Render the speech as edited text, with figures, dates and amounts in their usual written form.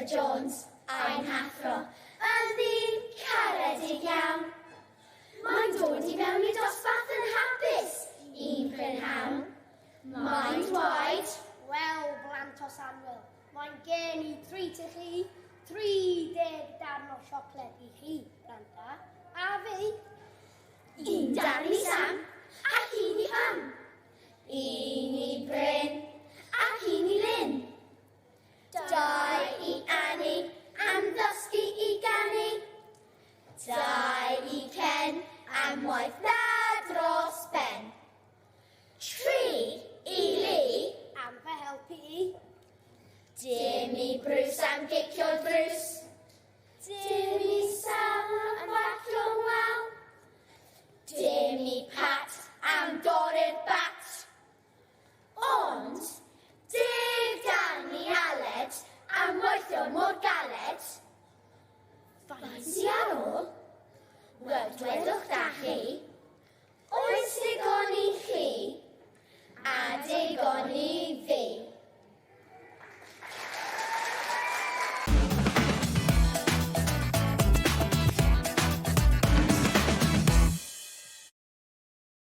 Jones, ein hathro, yn ddyn caredig iawn. Mae'n dod i mewn i dosbarth yn hapus un prynhawn. Mae'n dweud, Wel, blantos annwyl, mae'n gen i treat i chi, 30 darn o siocled i chi, plant da, a fi. Un darn i Sam ac un i Pam. Un i Bryn ac un i Lyn. Dau i Annie am ddysgu i ganu. Dau i Ken am waith dda dros ben. Tri i Lee am fy helpu i. Dim i Bruce am gicio'r drws. Dim i Sal am facio'n wel. Dim i Pat am dorri'r bat. Ond deg darn i Aled am weithio mor galed. Faint i